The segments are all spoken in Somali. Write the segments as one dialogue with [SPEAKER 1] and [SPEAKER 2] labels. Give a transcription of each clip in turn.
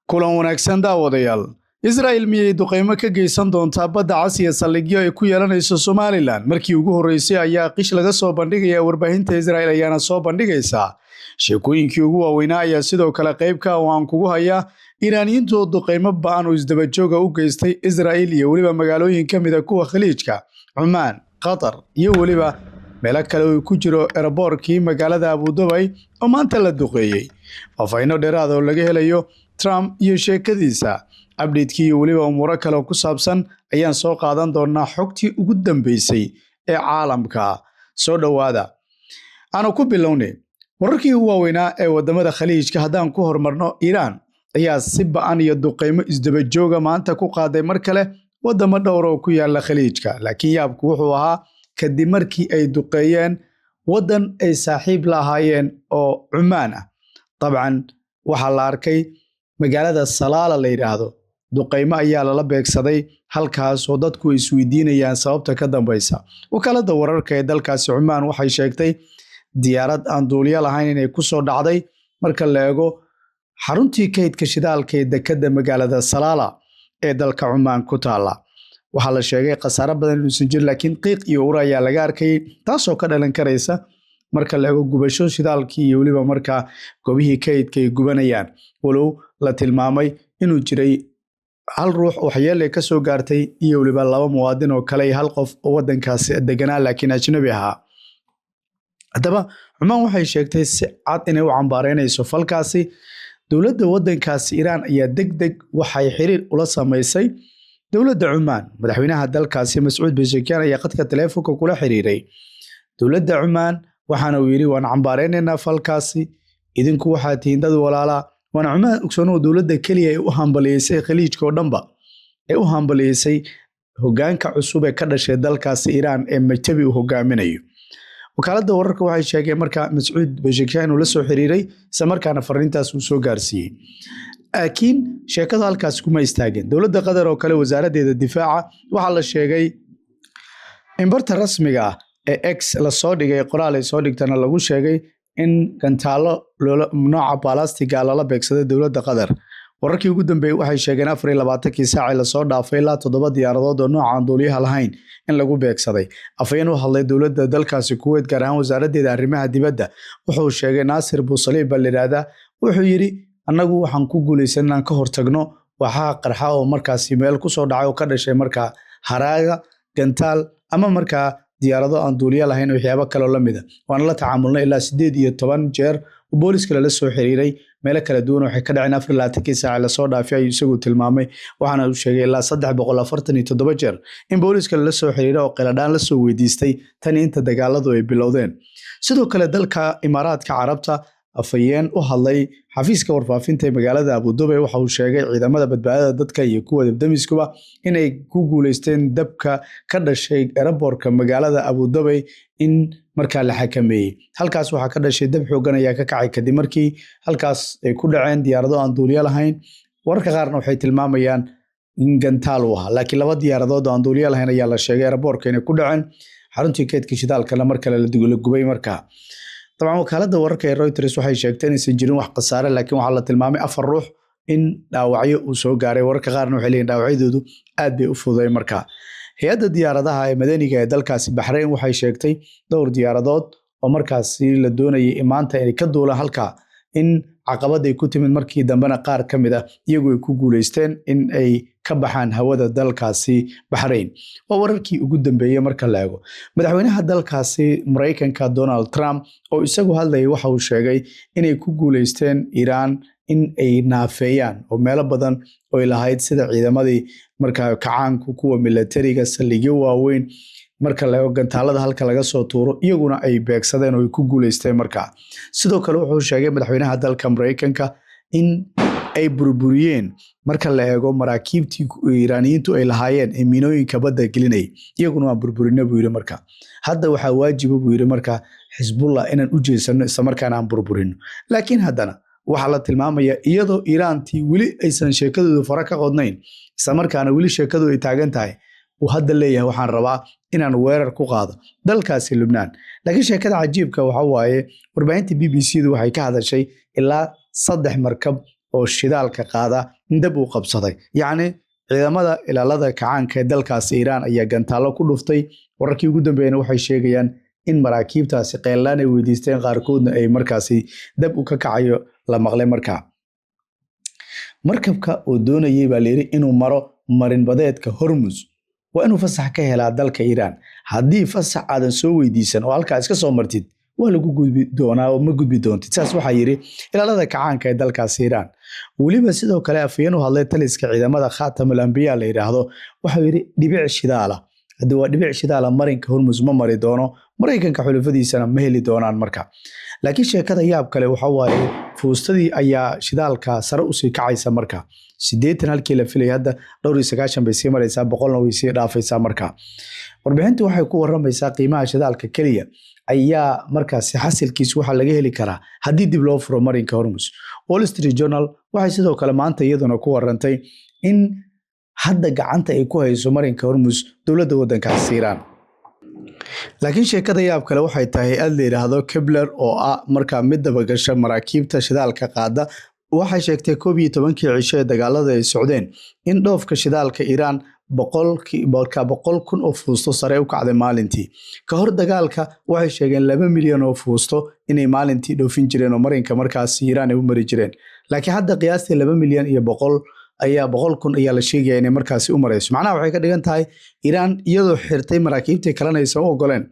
[SPEAKER 1] Kulan wanaagsan, daawadayaal. Israa'il miyay duqaymo ka geysan doontaa Badda Cas iyo saldhigyo ay ku yeelanayso Somalilan? Markii ugu horreysay ayaa qish laga soo bandhigaya, warbaahinta Israa'il ayaana soo bandhigaysaa. Sheekooyinkii ugu waaweynaa ayaa sidoo kale qayb ka oo aan kugu hayaa Iiraaniyiintu oo duqaymo ba'an oo isdabajooga u geystay Israa'il iyo weliba magaalooyin ka mida kuwa Khaliijka, Cumaan, Qatar iyo weliba meelo kale oo ku jiro eraboorkii magaalada Abudabay oo maanta la duqeeyey. Faahfaahinno dheeraada oo laga helayo Trump iyo sheekadiisa, update-kii iyo weliba umuuro kale oo ku saabsan ayaan soo qaadan doonaa, xogtii ugu dambeysay ee caalamka. Soo dhowaada. Aanu ku bilownay wararkii ugu waaweynaa ee wadamada Khaliijka. Haddaan ku horumarno, Iiraan ayaa si ba'an iyo duqeymo isdabajooga maanta ku qaaday mar kale wadamo dhowr oo ku yaala Khaliijka. Laakiin yaabku wuxuu ahaa kadib markii ay duqeeyeen waddan ay saaxiib la ahaayeen oo Cumaan ah. Dabcan waxaa la arkay magaalada Salaala la yidhaahdo, duqeymo ayaa lala beegsaday halkaas oo dadku isweydiinayaan sababta ka dambeysa. Wakaaladda wararka ee dalkaasi Cumaan waxay sheegtay diyaarad aan duuliyo lahayn inay kusoo dhacday marka la eego xaruntii kaydka shidaalka ee dekedda magaalada Salaala ee dalka Cumaan ku taala. Waxaa la sheegay khasaare badan inuusan jirin, laakiin qiiq iyo ur ayaa laga arkayay, taasoo ka dhalan karaysa marka la eego gubasho shidaalkii iyo weliba markaa goobihii kaydka ay gubanayaan, walow la tilmaamay inuu jiray hal ruux waxyeele ka soo gaartay iyo weliba laba muwaadin oo kale iyo hal qof oo wadankaasi deganaa laakiin ajnabi ahaa. Haddaba Cumaan waxay sheegtay si cad inay u cambaareynayso falkaasi. Dowladda wadankaasi Iiraan ayaa deg deg waxay xiriir ula samaysay dowladda Cumaan. Madaxweynaha dalkaasi Mascuud Pezeshkian ayaa khadka taleefonka kula xiriiray dowladda Cumaan, waxaana uu yidhi: "Waan cambaareynayna falkaasi, idinku waxaa tihiin dad walaalaa." Waana Cumaan, ogsoonow, dowladda keliya ee u hambaliyeysay Khaliijka oo dhanba ee u hambaliyeysay hogaanka cusub ee ka dhashay dalkaasi Iiraan ee Mojtaba uu hogaaminayo. Wakaaladda wararka waxay sheegeen marka Mascuud Pezeshkian inuu la soo xiriiray, isla markaana fariintaas uu soo gaarsiiyey. Laakiin sheekadu halkaas kuma istaageen. Dowladda Qatar oo kale, wasaaraddeeda difaaca waxaa la sheegay in barta rasmiga ah ee X lasoo dhigay qoraal ay soo dhigtana lagu sheegay in gantaallo nooca balastiga lala beegsaday dowladda Qatar. Wararkii ugu dambeeyey waxay sheegeen 24-kii saacii lasoo dhaafay ilaa toddoba diyaaradood oo nooca aan duuliyaha lahayn in lagu beegsaday. Afhayeen u hadlay dowladda dalkaasi Kuweyt, gaar ahaan wasaaraddeeda arrimaha dibadda, wuxuu sheegay, Naasir Buusaliib baa layidhaahdaa, wuxuu yidhi: "Annagu waxaan ku guulaysan inaan ka hortagno waxaa qarxa oo markaasi meel kusoo dhacay oo ka dhashay markaa haraaga gantaal ama markaa diyaarado aan duuliyo lahayn, waxyaabo kaloo la mida. Waana la tacaamulnay ilaa 18 jeer oo booliska lala soo xiriiray. Meelo kala duwan waxay ka dhaceen 24-kii saaci lasoo dhaafay," ayuu isagu tilmaamay. Waxaana uu sheegay ilaa 347 jeer in booliska lala soo xiriiray oo qiladhaan la soo weydiistay tan inta dagaaladu ay bilowdeen. Sidoo kale dalka Imaaraadka Carabta, afhayeen u hadlay xafiiska warfaafinta ee magaalada Abudubay waxa uu sheegay ciidamada badbaadada dadka iyo kuwa dabdamiskuba inay ku guuleysteen dabka ka dhashay eraboorka magaalada Abudabay in markaa la xakameeyey. Halkaas waxaa ka dhashay dab xoogan ayaa ka kacay kadib markii halkaas ay ku dhaceen diyaarado aan duuliyo lahayn. Wararka qaarna waxay tilmaamayaan in gantaal uu ahaa, laakiin laba diyaaradood oo aan duuliyo lahayn ayaa la sheegay eraboorka inay ku dhaceen. Xaruntii keydka shidaalkana mar kale la gubay. Markaa dabcan wakaaladda wararka ee Reuters waxay sheegtay inaysan jirin wax khasaare, laakiin waxaa la tilmaamay afar ruux in dhaawacyo uu soo gaaray. Wararka qaarna waxay leeyihin dhaawacyadoodu aad bay u fududay. Markaa hay-adda diyaaradaha ee madaniga ee dalkaasi Baxrayn waxay sheegtay dhowr diyaaradood oo markaasi la doonayay maanta inay ka duulaan halkaa in caqabad ay ku timid, markii dambena qaar ka mid ah iyagu ay ku guuleysteen in ay ka baxaan hawada dalkaasi Baxrayn. Waa wararkii ugu dambeeyey. Marka la eego madaxweynaha dalkaasi Maraykanka Donald Trump oo isagu hadlayay, waxa uu sheegay inay ku guuleysteen Iiraan in ay naafeeyaan oo meelo badan oy lahayd, sida ciidamadii markaa kacaanku, kuwa milatariga, saldhigyo waaweyn, marka la eego gantaalada halka laga soo tuuro, iyaguna ay beegsadeen oo ay ku guuleysteen. Markaa sidoo kale wuxuu sheegay madaxweynaha dalka Maraykanka in ay burburiyeen, marka la eego maraakiibtii Iiraaniyiintu ay lahaayeen ee miinooyinka badda gelinayay, iyaguna waan burburina, buu yidhi. Marka hadda waxaa waajiba, buu yidhi, marka Xisbullah inaan u jeesano, islamarkaana aan burburino. Laakiin haddana waxaa la tilmaamaya iyadoo Iiraantii weli aysan sheekadoodu fara ka qodnayn, islamarkaana weli sheekadu ay taagan tahay, uu hadda leeyahay: "Waxaan rabaa inaan weerar ku qaado dalkaasi Lubnaan." Laakiin sheekada cajiibka waxa waaye, warbaahinta BBC du waxay ka hadashay ilaa saddex markab oo oo shidaalka qaada dab uu qabsaday. Yacni ciidamada ilaalada kacaanka ee dalkaasi Iiraan ayaa gantaallo ku dhuftay. Wararkii ugu dambeeyana waxay sheegayaan in maraakiibtaasi qeellaan ay weydiisteen, qaarkoodna ay markaasi dab u ka kacayo la maqlay. Markaa markabka oo doonayay baa layidhi inuu maro marinbadeedka Hormuz waa inuu fasax ka helaa dalka Iiraan. Haddii fasax aadan soo weydiisan oo halkaa iska soo martid, waa lagu gudbi doonaa oo ma gudbi doontid. Saas waxaa yidhi ilaalada kacaanka ee dalkaasi Iiraan. Weliba sidoo kale afhayeen u hadlay taliska ciidamada Khaatamul Ambiya la yidhaahdo waxau yidhi dhibic shidaala, haddii waa dhibic shidaala, marinka Hormuz ma mari doono, Maraykanka xulufadiisana ma heli doonaan marka. Laakiin sheekada yaab kale waxa waaye fuustadii ayaa shidaalka sare usii kacaysa marka. 80 halkii la filay hadda dhowr iyo sagaashan bay sii maraysaa, 100-na way sii dhaafaysaa. Marka warbixintu waxay ku waramaysaa qiimaha shidaalka keliya ayaa markaasi xasilkiis waxaa laga heli karaa haddii dib loo furo marinka Hormuz. Wall Street Journal waxay sidoo kale maanta iyaduna ku warantay in hadda gacanta ay ku hayso marinka Hormuz dowladda waddankaasi Iiraan. Laakiin sheekada yaab kale waxay tahay hay-ad la yidhaahdo Kpler oo ah markaa mid dabagasha maraakiibta shidaalka qaada waxay sheegtay 11-kii cisho ee dagaalada ay socdeen in dhoofka shidaalka Iiraan 100,000 oo fuusto sare u kacday maalintii. Ka hor dagaalka waxay sheegeen 2 milyan oo fuusto inay maalintii dhoofin jireen oo marinka markaasi Iiraan ay u mari jireen, laakiin hadda qiyaastii 2 milyan iyo 100 ayaa 100,000 ayaa la sheegaya inay markaasi u marayso. Macnaha waxay ka dhigan tahay Iiraan iyadoo xirtay maraakiibtii kalena aysan u ogoleen,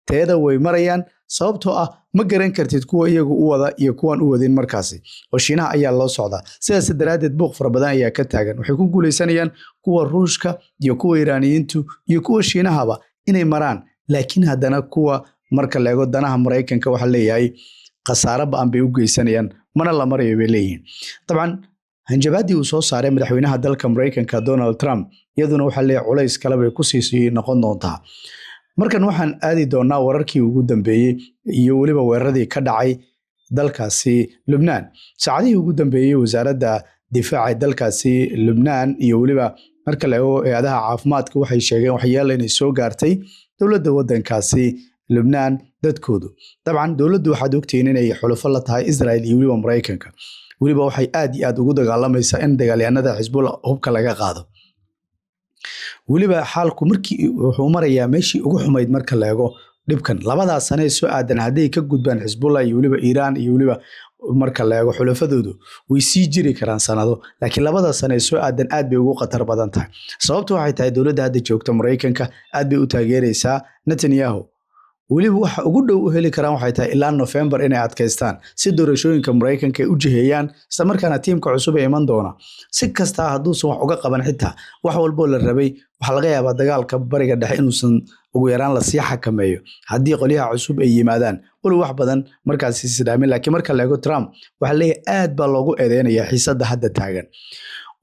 [SPEAKER 1] teeda way marayaan, sababtoo ah ma garan kartid kuwa iyagu u wada iyo kuwan u wadin markaasi, oo Shiinaha ayaa loo socdaa. Sidaas daraaddeed buuq fara badan ayaa ka taagan. Waxay ku guuleysanayaan kuwa Ruushka iyo kuwa Iiraaniyiintu iyo kuwa Shiinahaba inay maraan, laakiin haddana kuwa marka la eego danaha Maraykanka waxaa leeyahay khasaare ba'an bay u geysanayaan, mana la marayo bay leeyihiin. Dabcan hanjabaadii uu soo saaray madaxweynaha dalka Maraykanka Donald Trump iyaduna waxaa leeyahay culays kale bay kusii noqon doontaa. Markan waxaan aadi doonaa wararkii ugu dambeeyey iyo weliba weeraradii ka dhacay dalkaasi Lubnaan saacadihii ugu dambeeyey. Wasaaradda difaaca dalkaasi Lubnaan iyo weliba marka la eego hay-adaha caafimaadka waxay sheegeen waxyeelo inay soo gaartay dowladda waddankaasi Lubnaan dadkoodu. Dabcan dowladdu waxaad ogtihiin inay xulufo la tahay Israel iyo weliba Maraykanka. Weliba waxay aad iyo aad ugu dagaalamaysaa in dagaalyahanada Xisbullah hubka laga qaado. Weliba xaalku markii wuxuu marayaa meeshii ugu xumayd marka la eego dhibkan labadaas sane ee soo aadan. Hadday ka gudbaan Xisbullah iyo weliba Iiraan iyo weliba marka la eego xulafadoodu, way sii jiri karaan sanado, laakiin labada sane ee soo aadan aad bay ugu khatar badan tahay. Sababtu waxay tahay dowladda hadda joogta Maraykanka aad bay u taageeraysaa Netanyahu. Weliba waxa ugu dhow u heli karaan waxay tahay ilaa November inay adkaystaan si doorashooyinka Maraykanka ay u jiheeyaan, isla markaana tiimka cusub ee iman doona si kastaa hadduusan wax uga qaban xitaa wax walboo la rabay, waxaa laga yaabaa dagaalka Bariga Dhexe inuusan ugu yaraan lasii xakameeyo haddii qolyaha cusub ay yimaadaan, weli wax badan markaasi isdhaamin. Laakiin marka la eego Trump waxaa leeyahay aad baa loogu eedeynaya xiisadda hadda taagan.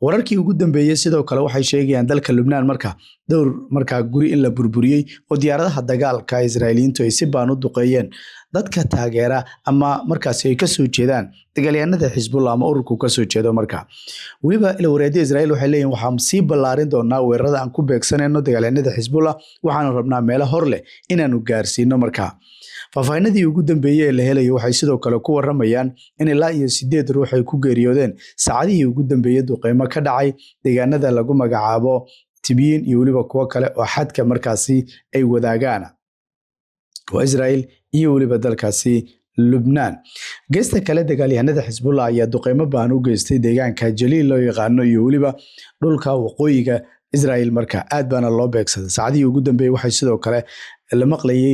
[SPEAKER 1] Wararkii ugu dambeeyey sidoo kale waxay sheegayaan dalka Lubnaan marka dhowr markaa guri in la burburiyey oo diyaaradaha dagaalka Israa'iiliyiintu ay si baan u duqeeyeen dadka taageera ama markaasi ay kasoo jeedaan dagaalyahanada Xisbullah ama ururku kasoo jeedo. Marka weliba ilawareedya Israa'iil waxay leeyihin waxaan sii ballaarin doonaa weerarada aan ku beegsanayno dagaalyahanada Xisbullah, waxaanu rabnaa meelo hor leh inaanu gaarsiino. Markaa faahfaahinadii ugu dambeeyey ee la helayo waxay sidoo kale ku waramayaan in ilaa iyo sideed ruux ay ku geeriyoodeen saacadihii ugu dambeeyey duqeymo ka dhacay deegaanada lagu magacaabo Tibyiin iyo weliba kuwo kale oo xadka markaasi ay wadaagaan waa Israel iyo weliba dalkaasi Lubnaan. Geesta kale dagaalyahanada Xisbullah ayaa duqeymo baan u geystay deegaanka Jaliil loo yaqaano iyo weliba dhulka waqooyiga Israel. Marka aad baana loo beegsaday. Saacadihii ugu dambeeyey waxay sidoo kale la maqlayay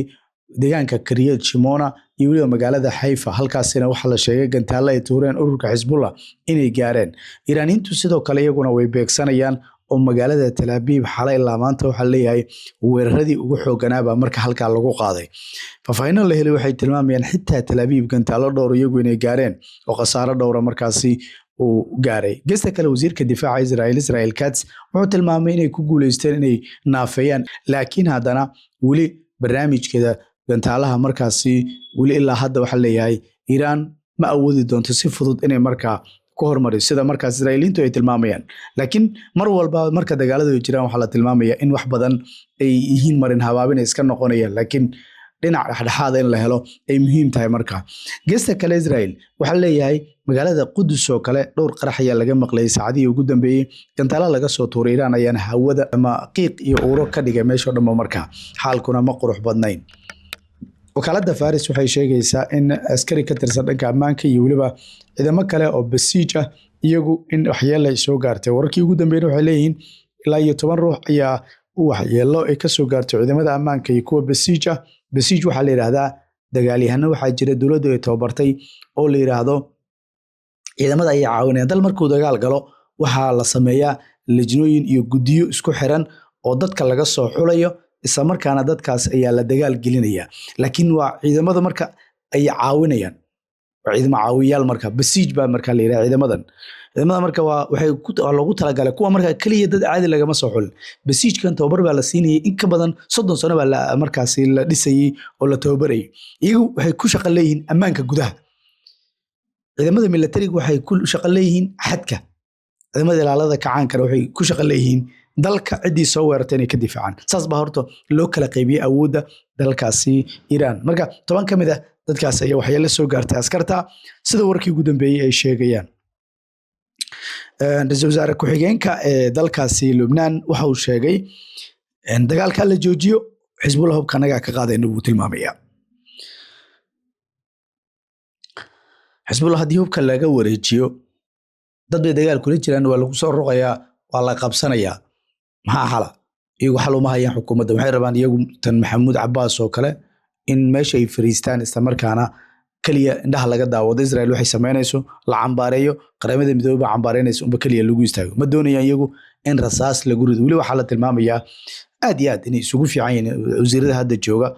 [SPEAKER 1] deegaanka Kiryat Shimona iyo weliba magaalada Xayfa. Halkaasina waxaa la sheegay gantaalo ay tuureen ururka Xisbullah inay gaareen. Iiraaniyiintu sidoo kale iyaguna way beegsanayaan oo magaalada Tel Aviv xalay ilaa maanta waxaa leeyahay weeraradii ugu xoogganaabaa marka halkaa lagu qaaday. Faahfaahinno la helay waxay tilmaamayaan xitaa Tel Aviv gantaalo dhowr iyagu inay gaareen oo khasaaro dhowra markaasi uu gaaray. Geesta kale wasiirka difaaca Israel, Israel Katz, wuxuu tilmaamay inay ku guuleysteen inay naafeeyaan, laakiin haddana weli barnaamijkeeda gantaalaha markaasi weli ilaa hadda waxaa leeyahay Iiraan ma awoodi doonto si fudud inay markaa ku hormariso sida markaas Israa'iiliintu ay tilmaamayaan. Laakiin mar walba marka dagaaladu ay jiraan waxaa la tilmaamaya in wax badan ay yihiin marin habaabin ay iska noqonayaan, laakiin Dhinac dhexdhexaada in la helo ay muhiim tahay. Marka geesta kale, Israel waxaa leeyahay magaalada Qudus oo kale dhowr qarax ayaa laga maqlayay saacadihii ugu dambeeyey. Gantaalo laga soo tuuray Iiraan ayaana hawada ama qiiq iyo uuro ka dhigay meeshoo dhanba. Marka xaalkuna ma qurux badnayn. Wakaaladda Faris waxay sheegaysaa in askari ka tirsan dhanka ammaanka iyo weliba ciidamo kale oo Basiij ah iyagu in waxyeelo ay soo gaartay. Wararkii ugu dambeeyna waxay leeyihiin ilaa iyo 10 ruux ayaa u waxyeelo ay kasoo gaartay ciidamada ammaanka iyo kuwa Basiij ah. Basiij waxaa la yidhaahdaa dagaalyahano waxaa jira dowladdu ay tababartay oo la yidhaahdo ciidamada ayay caawinayaan. Dal markuu dagaal galo, waxaa la sameeyaa lejnooyin iyo guddiyo isku xiran oo dadka laga soo xulayo, isla markaana dadkaas ayaa la dagaal gelinaya, laakiin waa ciidamada marka ay caawinayaan, waa ciidamo caawiyaal. Marka Basiij baa marka la yidhaha ciidamadan. Ciidamada marka waa waxay waa loogu talagalay kuwa marka keliya dad caadi lagama soo xulin. Basiijkan tababar baa la siinayay, in ka badan 30 sano baa markaasi la dhisayey oo la tababarayay. Iyagu waxay ku shaqo leeyihiin ammaanka gudaha. Ciidamada militariga waxay ku shaqo leeyihiin xadka. Ciidamada ilaalada kacaankana waxay ku shaqo leeyihiin dalka ciddii soo weerartay inay ka difaacaan. Saas baa horta loo kala qaybiyey awoodda dalkaasi Iiraan. Marka 10 ka mid ah dadkaas ayaa waxyeelo soo gaartay askarta, sida warkii ugu dambeeyey ay sheegayaan. Ra-iisul wasaare ku-xigeenka ee dalkaasi Lubnaan waxa uu sheegay in dagaalka la joojiyo, Xisbullah hubka anagaa ka qaadayna buu tilmaamaya. Xisbullah haddii hubka laga wareejiyo, dad bay dagaal kula jiraan, waa lagu soo ruqayaa, waa la qabsanayaa. Maxaa xala? Iyagu xal uma hayaan xukuumadda. Waxay rabaan iyagu tan Maxamuud Cabaas oo kale in meesha ay fariistaan, isla markaana keliya indhaha laga daawado Israel waxay samaynayso, la cambaareeyo, Qaramada Midoobey baa cambaareynaysa unba keliya lagu istaago. Ma doonayaan iyagu in rasaas lagu rido. Weli waxaa la tilmaamayaa aad iyo aad inay isugu fiican yihiin wasiirada hadda jooga,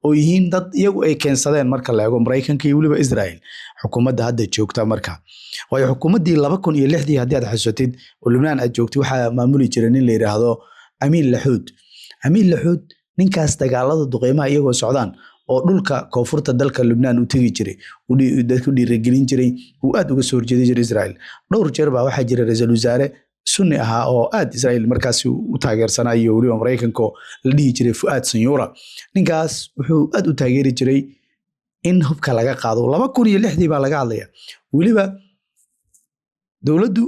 [SPEAKER 1] oo yihiin dad iyagu ay keensadeen marka la eego Maraykanka iyo weliba Israel, xukuumadda hadda joogta. Marka waayo xukuumaddii 2006-dii, haddii aad xusatid oo Lubnaan aad joogtay, waxaa maamuli jiray nin la yidhaahdo Amiin Laxuud. Amiin Laxuud ninkaas dagaalada duqeymaha iyagoo socdaan oo dhulka koonfurta dalka Lubnaan u tegi jiray, dadku dhiirigelin jiray, uu aad uga soo horjeedi jiray Israel. Dhowr jeer baa waxaa jira ra-iisul wasaare Sunni ahaa oo aad Israel markaasi u taageersanaa iyo weliba Maraykanka oo la dhihi jiray Fu'aad Sanyuura. Ninkaas wuxuu aad u taageeri jiray in hubka laga qaado. 2006-dii baa laga hadlaya. Weliba dowladdu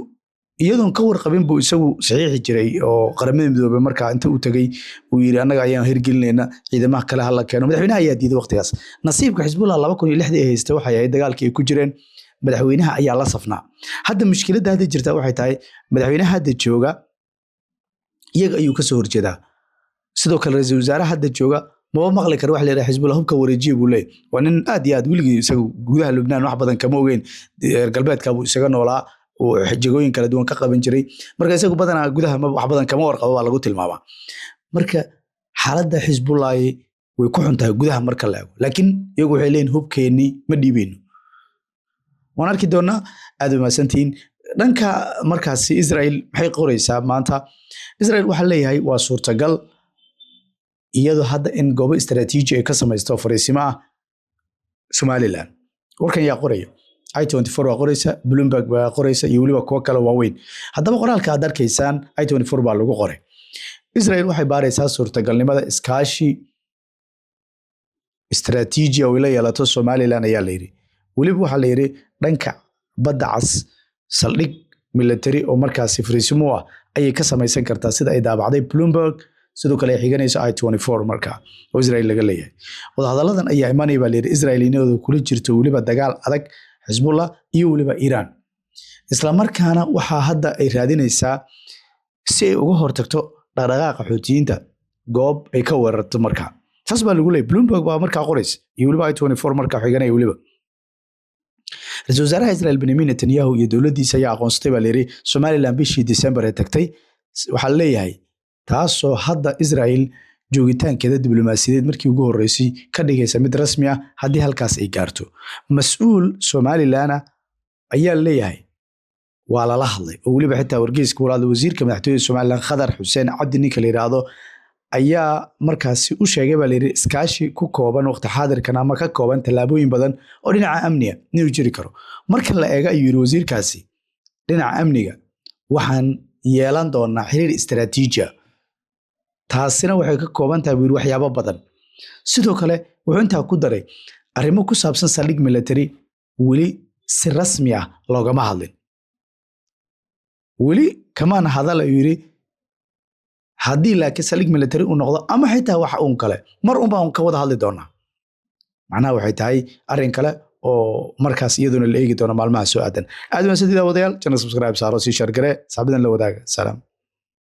[SPEAKER 1] iyadoon ka warqabin buu isagu saxiixi jiray, oo Qaramada Midoobey markaa inta uu tegey uu yiri, "Annaga ayaan hirgelinayna, ciidamaha kale hala keeno." Madaxweynaha ayaa diiday waqtigaas. Nasiibka Xisbullah 2006-dii ay haystay waxay ahayd dagaalkii ay ku jireen madaxweynaha ayaa la safnaa. Hadda mushkiladda hadda jirta waxay tahay madaxweynaha hadda jooga iyaga ayuu kasoo horjeedaa. Sidoo kale ra-iisul wasaaraha hadda jooga maba maqli karo wax la yidhaha Xisbullah hubka wareejiye buu leeyahy. Waa nin aad iyo aad weligii isaga gudaha Lubnaan wax badan kama ogeyn, reer galbeedka buu isaga noolaa, uu jegooyin kala duwan ka qaban jiray. Marka isagu badanaa gudaha wax badan kama warqabo baa lagu tilmaamaa. Marka xaaladda Xisbullahi way ku xun tahay gudaha marka la eego, laakiin iyagu waxay leeyihin hubkeennii ma dhiibeyno. Waan arki doonaa. Aad u mahadsantihiin. Dhanka markaasi Israel maxay qoraysaa maanta? Israel waxaa leeyahay waa suurtagal iyadoo hadda in goobo istaraatiiji ay ka samaysto fariisimo ah Somaliland. Warkan yaa qoraya? I24 waa qoraysa, Bloomberg baa qoraysa iyo weliba kuwo kale waaweyn. Haddaba qoraalka aad arkaysaan I24 baa lagu qoray. Israel waxay baaraysaa suurtagalnimada iskaashi istaraatiiji oo ay la yeelato Somaliland ayaa la yidhi. Weliba waxaa la yidhi dhanka Badda Cas saldhig military oo markaasi fariisimo ah ayay ka samaysan kartaa, sida ay daabacday Bloomberg, sidoo kale ay xiganayso I24 marka oo Israel laga leeyahay. Wadahadalladan ayaa imanaya baa la yidhi Israel inooda kula jirto weliba dagaal adag Xisbullah iyo weliba Iiraan, isla markaana waxaa hadda ay raadinaysaa si ay uga hortagto dhaqdhaqaaqa Xuutiyiinta goob ay ka weerarto. Markaa saas baa lagu leeyahy. Bloomberg baa markaa qoraysa iyo weliba I24 markaa xiganaya. Weliba ra-iisul wasaaraha Israel Benjamin Netanyahu iyo dowladdiisa ayaa aqoonsatay baa layidhi Somaliland bishii December ee tagtay. Waxaa leeyahay taasoo hadda Israel joogitaankeeda diblomaasiyadeed markii ugu horreysay ka dhigaysa mid rasmi ah haddii halkaas ay gaarto. Mas-uul Somaliland ayaa leeyahay waa lala hadlay, oo weliba xitaa wargeyska walaadla wasiirka madaxtooyada Somaliland Khadar Xuseen Cabdi ninka la yidhaahdo ayaa markaasi u sheegay baa layidhi iskaashi ku kooban waqti xaadirkan ama ka kooban tallaabooyin badan oo dhinaca amniga inuu jiri karo. Marka la eego, ayuu yidhi wasiirkaasi, dhinaca amniga waxaan yeelan doonaa xiriir istaraatiiji ah, taasina waxay ka kooban tahay, buu yidhi, waxyaabo badan. Sidoo kale Wuxuu intaa ku daray, arrimo ku saabsan saldhig military weli si rasmi ah loogama hadlin. Weli kamaan hadal, ayuu yidhi. Haddii laakiin saldhig military uu noqdo ama xitaa wax uun kale, mar un baan ka wada hadli doonaa. Macnaha waxay tahay arrin kale oo markaas iyaduna la eegi doono maalmaha soo aadan. Aad waan sadii daawadayaal, channel subscribe saaro, sii share garee, saaxiibadan la wadaaga. Salaam.